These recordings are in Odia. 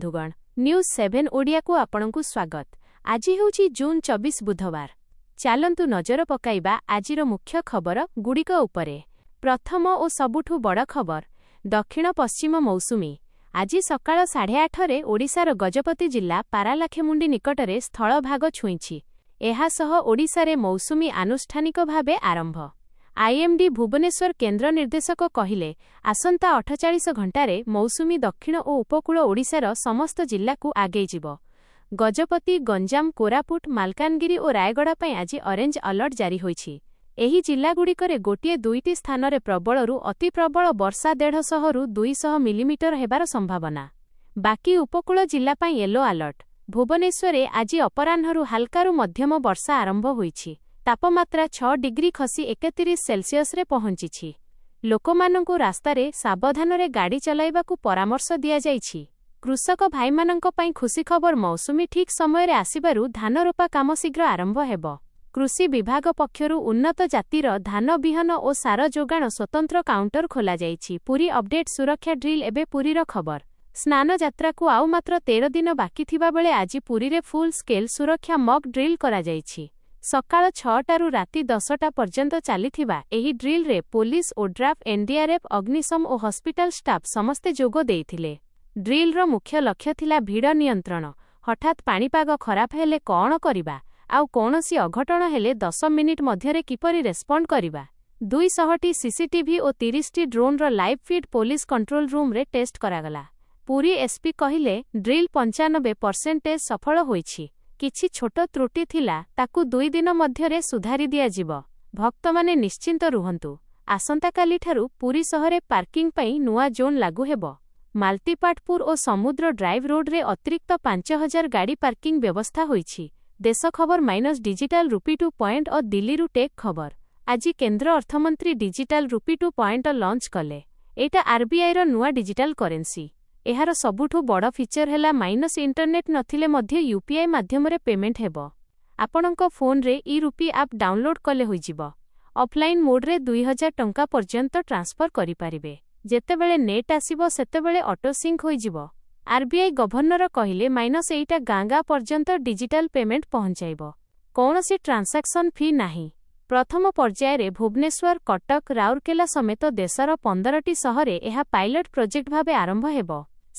ବନ୍ଧୁଗଣ, ନ୍ୟୁଜ୍ 7 ଓଡ଼ିଆକୁ ଆପଣଙ୍କୁ ସ୍ୱାଗତ। ଆଜି ହେଉଛି ଜୁନ୍ 24, ବୁଧବାର। ଚାଲନ୍ତୁ ନଜର ପକାଇବା ଆଜିର ମୁଖ୍ୟ ଖବର ଗୁଡ଼ିକ ଉପରେ। ପ୍ରଥମ ଓ ସବୁଠୁ ବଡ଼ ଖବର, ଦକ୍ଷିଣ ପଶ୍ଚିମ ମୌସୁମୀ ଆଜି ସକାଳ 8:30ରେ ଓଡ଼ିଶାର ଗଜପତି ଜିଲ୍ଲା ପାରାଲାଖେମୁଣ୍ଡି ନିକଟରେ ସ୍ଥଳଭାଗ ଛୁଇଁଛି। ଏହାସହ ଓଡ଼ିଶାରେ ମୌସୁମୀ ଆନୁଷ୍ଠାନିକ ଭାବେ ଆରମ୍ଭ। ଆଇଏମ୍ଡି ଭୁବନେଶ୍ୱର କେନ୍ଦ୍ର ନିର୍ଦ୍ଦେଶକ କହିଲେ, ଆସନ୍ତା 48 ଘଣ୍ଟାରେ ମୌସୁମୀ ଦକ୍ଷିଣ ଓ ଉପକୂଳ ଓଡ଼ିଶାର ସମସ୍ତ ଜିଲ୍ଲାକୁ ଆଗେଇଯିବ। ଗଜପତି, ଗଞ୍ଜାମ, କୋରାପୁଟ, ମାଲକାନଗିରି ଓ ରାୟଗଡ଼ା ପାଇଁ ଆଜି ଅରେଞ୍ଜ ଆଲର୍ଟ ଜାରି ହୋଇଛି। ଏହି ଜିଲ୍ଲାଗୁଡ଼ିକରେ ଗୋଟିଏ ଦୁଇଟି ସ୍ଥାନରେ ପ୍ରବଳରୁ ଅତି ପ୍ରବଳ ବର୍ଷା 150ରୁ 200 ମିଲିମିଟର ହେବାର ସମ୍ଭାବନା। ବାକି ଉପକୂଳ ଜିଲ୍ଲା ପାଇଁ ୟେଲୋ ଆଲର୍ଟ। ଭୁବନେଶ୍ୱରରେ ଆଜି ଅପରାହ୍ନରୁ ହାଲକାରୁ ମଧ୍ୟମ ବର୍ଷା ଆରମ୍ଭ ହୋଇଛି। ତାପମାତ୍ରା 6 ଡିଗ୍ରୀ ଖସି 31 ସେଲସିୟସରେ ପହଞ୍ଚିଛି। ଲୋକମାନଙ୍କୁ ରାସ୍ତାରେ ସାବଧାନରେ ଗାଡ଼ି ଚଲାଇବାକୁ ପରାମର୍ଶ ଦିଆଯାଇଛି। କୃଷକ ଭାଇମାନଙ୍କ ପାଇଁ ଖୁସି ଖବର, ମୌସୁମୀ ଠିକ୍ ସମୟରେ ଆସିବାରୁ ଧାନ ରୋପା କାମ ଶୀଘ୍ର ଆରମ୍ଭ ହେବ। କୃଷି ବିଭାଗ ପକ୍ଷରୁ ଉନ୍ନତ ଜାତିର ଧାନ ବିହନ ଓ ସାର ଯୋଗାଣ ସ୍ୱତନ୍ତ୍ର କାଉଣ୍ଟର ଖୋଲାଯାଇଛି। ପୁରୀ ଅପଡେଟ୍, ସୁରକ୍ଷା ଡ୍ରିଲ୍। ଏବେ ପୁରୀର ଖବର। ସ୍ନାନ ଯାତ୍ରାକୁ ଆଉ ମାତ୍ର 13 ଦିନ ବାକି ଥିବାବେଳେ ଆଜି ପୁରୀରେ ଫୁଲ୍ ସ୍କେଲ୍ ସୁରକ୍ଷା ମକ୍ ଡ୍ରିଲ୍ କରାଯାଇଛି। ସକାଳ 6ଟାରୁ ରାତି 10ଟା ପର୍ଯ୍ୟନ୍ତ ଚାଲିଥିବା ଏହି ଡ୍ରିଲ୍ରେ ପୋଲିସ, ଓଡ୍ରାଫ୍, ଏନ୍ଡିଆର୍ଏଫ୍, ଅଗ୍ନିଶମ ଓ ହସ୍ପିଟାଲ ଷ୍ଟାଫ୍ ସମସ୍ତେ ଯୋଗ ଦେଇଥିଲେ। ଡ୍ରିଲ୍ର ମୁଖ୍ୟ ଲକ୍ଷ୍ୟ ଥିଲା ଭିଡ଼ ନିୟନ୍ତ୍ରଣ, ହଠାତ୍ ପାଣିପାଗ ଖରାପ ହେଲେ କଣ କରିବା, ଆଉ କୌଣସି ଅଘଟଣ ହେଲେ 10 ମିନିଟ୍ ମଧ୍ୟରେ କିପରି ରେସ୍ପଣ୍ଡ କରିବା। 200ଟି ସିସିଟିଭି ଓ 30ଟି ଡ୍ରୋନ୍ର ଲାଇଭ୍ ଫିଡ୍ ପୋଲିସ କଣ୍ଟ୍ରୋଲ ରୁମ୍ରେ ଟେଷ୍ଟ କରାଗଲା। ପୁରୀ ଏସ୍ପି କହିଲେ, ଡ୍ରିଲ୍ 95 ପରସେଣ୍ଟେଜ ସଫଳ ହୋଇଛି। କିଛି ଛୋଟ ତ୍ରୁଟି ଥିଲା, ତାକୁ 2 ଦିନ ମଧ୍ୟରେ ସୁଧାରି ଦିଆଯିବ। ଭକ୍ତମାନେ ନିଶ୍ଚିନ୍ତ ରୁହନ୍ତୁ। ଆସନ୍ତାକାଲିଠାରୁ ପୁରୀ ସହରେ ପାର୍କିଂ ପାଇଁ ନୂଆ ଜୋନ୍ ଲାଗୁ ହେବ। ମାଳତୀପାଟପୁର ଓ ସମୁଦ୍ର ଡ୍ରାଇଭ୍ ରୋଡ୍ରେ ଅତିରିକ୍ତ 5000 ଗାଡ଼ି ପାର୍କିଂ ବ୍ୟବସ୍ଥା ହୋଇଛି। ଦେଶ ଖବର ମାଇନସ୍ ଡିଜିଟାଲ ରୁପି 2.0। ଦିଲ୍ଲୀରୁ ଟେକ୍ ଖବର। ଆଜି କେନ୍ଦ୍ର ଅର୍ଥମନ୍ତ୍ରୀ ଡିଜିଟାଲ ରୁପି 2.0 ଲଞ୍ଚ କଲେ। ଏଇଟା ଆରବିଆଇର ନୂଆ ଡିଜିଟାଲ କରେନ୍ସି। ଏହାର ସବୁଠୁ ବଡ଼ ଫିଚର ହେଲା ମାଇନସ୍ ଇଣ୍ଟରନେଟ୍ ନଥିଲେ ମଧ୍ୟ ୟୁପିଆଇ ମାଧ୍ୟମରେ ପେମେଣ୍ଟ ହେବ। ଆପଣଙ୍କ ଫୋନ୍ରେ ଇ ରୁପି ଆପ୍ ଡାଉନଲୋଡ୍ କଲେ ହୋଇଯିବ। ଅଫଲାଇନ୍ ମୋଡ୍ରେ 2000 ଟଙ୍କା ପର୍ଯ୍ୟନ୍ତ ଟ୍ରାନ୍ସଫର କରିପାରିବେ। ଯେତେବେଳେ ନେଟ୍ ଆସିବ, ସେତେବେଳେ ଅଟୋ ସିଙ୍କ୍ ହୋଇଯିବ। ଆରବିଆଇ ଗଭର୍ଣ୍ଣର କହିଲେ, ମାଇନସ୍ ଏଇଟା ଗାଁ ଗାଁ ପର୍ଯ୍ୟନ୍ତ ଡିଜିଟାଲ ପେମେଣ୍ଟ ପହଞ୍ଚାଇବ। କୌଣସି ଟ୍ରାନ୍ସାକ୍ସନ୍ ଫି ନାହିଁ। ପ୍ରଥମ ପର୍ଯ୍ୟାୟରେ ଭୁବନେଶ୍ୱର, କଟକ, ରାଉରକେଲା ସମେତ ଦେଶର 15ଟି ସହରରେ ଏହା ପାଇଲଟ ପ୍ରୋଜେକ୍ଟ ଭାବେ ଆରମ୍ଭ ହେବ।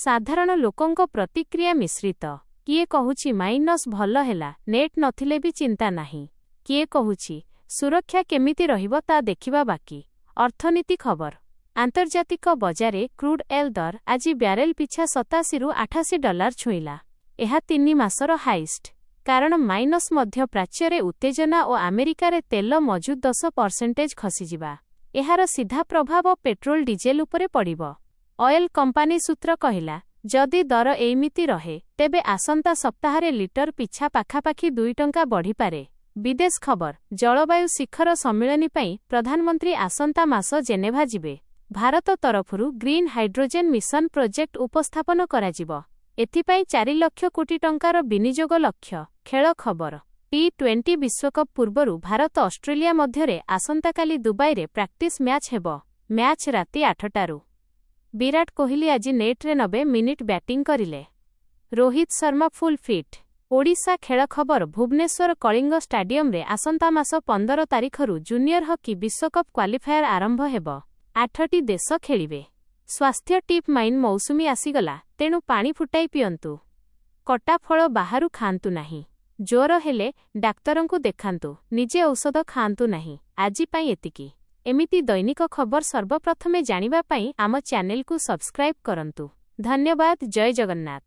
ସାଧାରଣ ଲୋକଙ୍କ ପ୍ରତିକ୍ରିୟା ମିଶ୍ରିତ। କିଏ କହୁଛି ମାଇନସ୍ ଭଲ ହେଲା, ନେଟ୍ ନଥିଲେ ବି ଚିନ୍ତା ନାହିଁ। କିଏ କହୁଛି ସୁରକ୍ଷା କେମିତି ରହିବ ତା ଦେଖିବା ବାକି। ଅର୍ଥନୀତି ଖବର। ଆନ୍ତର୍ଜାତିକ ବଜାରରେ କ୍ରୁଡ୍ ଅଏଲ୍ ଦର ଆଜି ବ୍ୟାରେଲ ପିଛା 87ରୁ 88 ଡଲାର ଛୁଇଁଲା। ଏହା 3 ମାସର ହାଇଏଷ୍ଟ। କାରଣ ମାଇନସ୍ ମଧ୍ୟପ୍ରାଚ୍ୟରେ ଉତ୍ତେଜନା ଓ ଆମେରିକାରେ ତେଲ ମଜୁଦ 10% ଖସିଯିବା। ଏହାର ସିଧା ପ୍ରଭାବ ପେଟ୍ରୋଲ, ଡିଜେଲ ଉପରେ ପଡ଼ିବ। ଅଏଲ୍ କମ୍ପାନୀ ସୂତ୍ର କହିଲା, ଯଦି ଦର ଏଇମିତି ରହେ, ତେବେ ଆସନ୍ତା ସପ୍ତାହରେ ଲିଟର ପିଛା ପାଖାପାଖି 2 ଟଙ୍କା ବଢ଼ିପାରେ। ବିଦେଶ ଖବର। ଜଳବାୟୁ ଶିଖର ସମ୍ମିଳନୀ ପାଇଁ ପ୍ରଧାନମନ୍ତ୍ରୀ ଆସନ୍ତା ମାସ ଜେନେଭା ଯିବେ। ଭାରତ ତରଫରୁ ଗ୍ରୀନ୍ ହାଇଡ୍ରୋଜେନ୍ ମିଶନ ପ୍ରୋଜେକ୍ଟ ଉପସ୍ଥାପନ କରାଯିବ। ଏଥିପାଇଁ 4 ଲକ୍ଷ କୋଟି ଟଙ୍କାର ବିନିଯୋଗ ଲକ୍ଷ୍ୟ। ଖେଳ ଖବର। ଟି-20 ବିଶ୍ୱକପ୍ ପୂର୍ବରୁ ଭାରତ ଅଷ୍ଟ୍ରେଲିଆ ମଧ୍ୟରେ ଆସନ୍ତାକାଲି ଦୁବାଇରେ ପ୍ରାକ୍ଟିସ୍ ମ୍ୟାଚ୍ ହେବ। ମ୍ୟାଚ୍ ରାତି 8ଟାରୁ। ବିରାଟ କୋହଲି ଆଜି ନେଟ୍ରେ 90 ମିନିଟ୍ ବ୍ୟାଟିଂ କରିଲେ। ରୋହିତ ଶର୍ମା ଫୁଲ୍ ଫିଟ୍। ଓଡ଼ିଶା ଖେଳ ଖବର। ଭୁବନେଶ୍ୱର କଳିଙ୍ଗ ଷ୍ଟାଡିୟମରେ ଆସନ୍ତା ମାସ 15 ତାରିଖରୁ ଜୁନିୟର ହକି ବିଶ୍ୱକପ୍ କ୍ୱାଲିଫାୟର ଆରମ୍ଭ ହେବ। ଆଠଟି ଦେଶ ଖେଳିବେ। ସ୍ୱାସ୍ଥ୍ୟ ଟିପ୍ ମାଇନ୍ ମୌସୁମୀ ଆସିଗଲା, ତେଣୁ ପାଣି ଫୁଟାଇ ପିଅନ୍ତୁ। କଟା ଫଳ ବାହାରୁ ଖାଆନ୍ତୁ ନାହିଁ। ଜ୍ୱର ହେଲେ ଡାକ୍ତରଙ୍କୁ ଦେଖାନ୍ତୁ, ନିଜେ ଔଷଧ ଖାଆନ୍ତୁ ନାହିଁ। ଆଜି ପାଇଁ ଏତିକି। ଏମିତି ଦୈନିକ ଖବର ସର୍ବପ୍ରଥମେ ଜାଣିବା ପାଇଁ ଆମ ଚ୍ୟାନେଲକୁ ସବସ୍କ୍ରାଇବ୍ କରନ୍ତୁ। ଧନ୍ୟବାଦ। ଜୟ ଜଗନ୍ନାଥ।